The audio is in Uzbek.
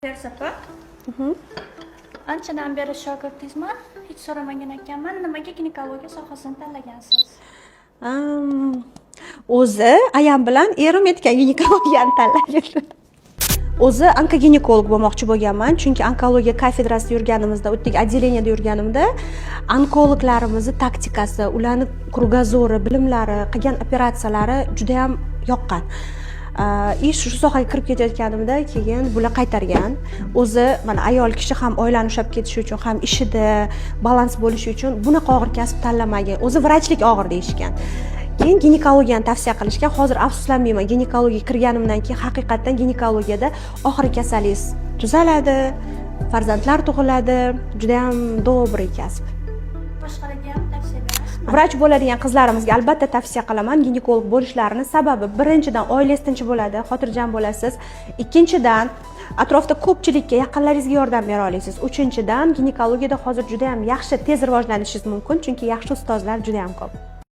Feruza opa, anchadan beri shogirdingizman, hech so'ramagan ekanman, nimaga ginekologiya sohasini tanlagansiz? O'zi ayam bilan erim aytgan ginekologiyani tanlagan. O'zi onkoginekolog bo'lmoqchi bo'lganman, chunki onkologiya kafedrasida yurganimizda, u yerdagi отделение da yurganimda onkologlarimizni taktikasi, ularni кругозор i, bilimlari, qilgan operatsiyalari judayam yoqqan. И shu sohaga kirib ketayotganimda keyin bular qaytargan. O'zi mana ayol kishi ham oilani ushlab ketishi uchun, ham ishida balans bo'lishi uchun bunaqa og'ir kasb tanlamagin, o'zi vrachlik og'ir, deyishgan. Keyin ginekologiyani tavsiya qilishgan. Hozir afsuslanmayman, ginekologiyaga kirganimdan keyin haqiqatdan ginekologiyada oxiri kasalligingiz tuzaladi, farzandlar tug'iladi, judayam добрый kasb. Boshqalarga ham tavsiya berasizmi? Vrach bo'ladigan qizlarimizga albatta tavsiya qilaman ginekolog bo'lishlarini. Sababi, birinchidan, oilangiz tinch bo'ladi, xotirjam bo'lasiz. Ikkinchidan, atrofda ko'pchilikka, yaqinlaringizga yordam bera olasiz. Uchinchidan, ginekologiyada hozir juda yam yaxshi, tez rivojlanishingiz mumkin, chunki yaxshi ustozlar juda yam ko'p.